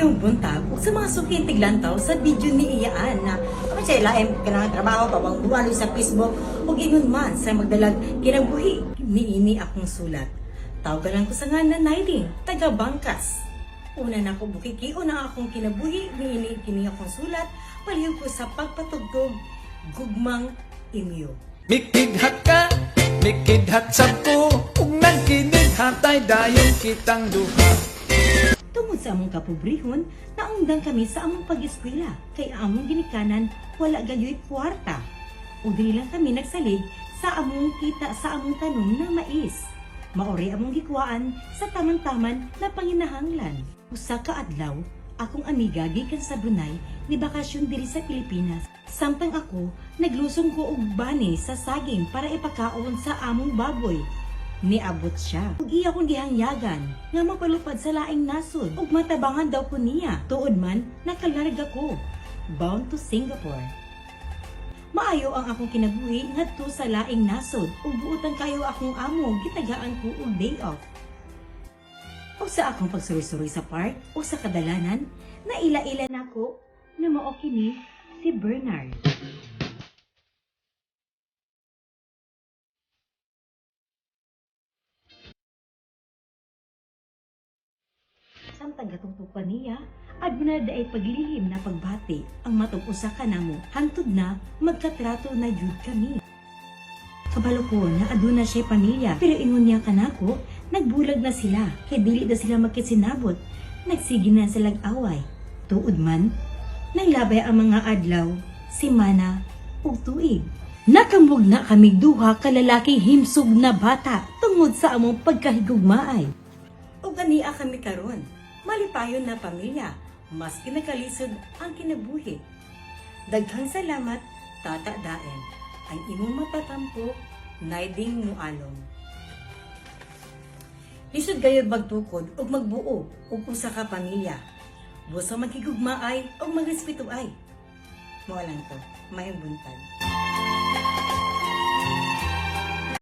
Mayong buntag ug sa mga suki tiglantaw sa video ni Iyaan na ano siya ilaim kanang trabaho pawang dualo sa Facebook ug ingon man sa magdalag kinabuhi niini akong sulat. Tawgalan ko sa nga na Naiding, taga Bangkas. Una na ko bukikion ang akong kinabuhi niini kini akong sulat palihog ko sa pagpatugtog gugmang imyo. Mikidhat ka, mikidhat sa ko, ug nagkinidhatay dayon kitang duha. Tungod sa among kapobrehon, naundang kami sa among pag-eskwela kay ang among ginikanan wala gayoy kwarta. Ug dili lang kami nagsalig sa among kita sa among tanom na mais. Maori among gikuhaan sa taman-taman na panginahanglan. Usa ka adlaw, akong amiga gikan sa Brunei ni bakasyon diri sa Pilipinas. Samtang ako, naglusong ko og bani sa saging para ipakaon sa among baboy. Niabot siya. Ug iya kong gihangyagan nga mapalupad sa laing nasod ug matabangan daw ko niya. Tuod man, nakalarga ko. Bound to Singapore. Maayo ang akong kinabuhi ngadto sa laing nasod ug buotan kayo akong amo gitagaan ko og day off. O sa akong pagsuroy-suroy sa park o sa kadalanan, naila-ila nako na mao kini si Bernard. Samtang gatungtong pa niya, aduna ay paglihim na pagbati ang matag usa ka namo hangtod na magkatrato na jud kami. Kabalo ko na aduna siya pamilya pero ingon niya kanako, nagbulag na sila kay dili na sila magkisinabot. Nagsige na silang away. Tuod man, nanglabay ang mga adlaw, semana ug tuig. Nakamog na kami duha ka lalaking himsog na bata tungod sa among pagkahigugmaay. Ug ania kami karon, malipayon na pamilya, maski nakalisod ang kinabuhi. Daghang salamat, Tata Daen. Ang imong mapatampo, Naiding Mualong. Lisod gayud magtukod ug magbuo og usa ka pamilya. Busa magkigugmaay ug magrespeto ay. Mao lang to, mayong buntag.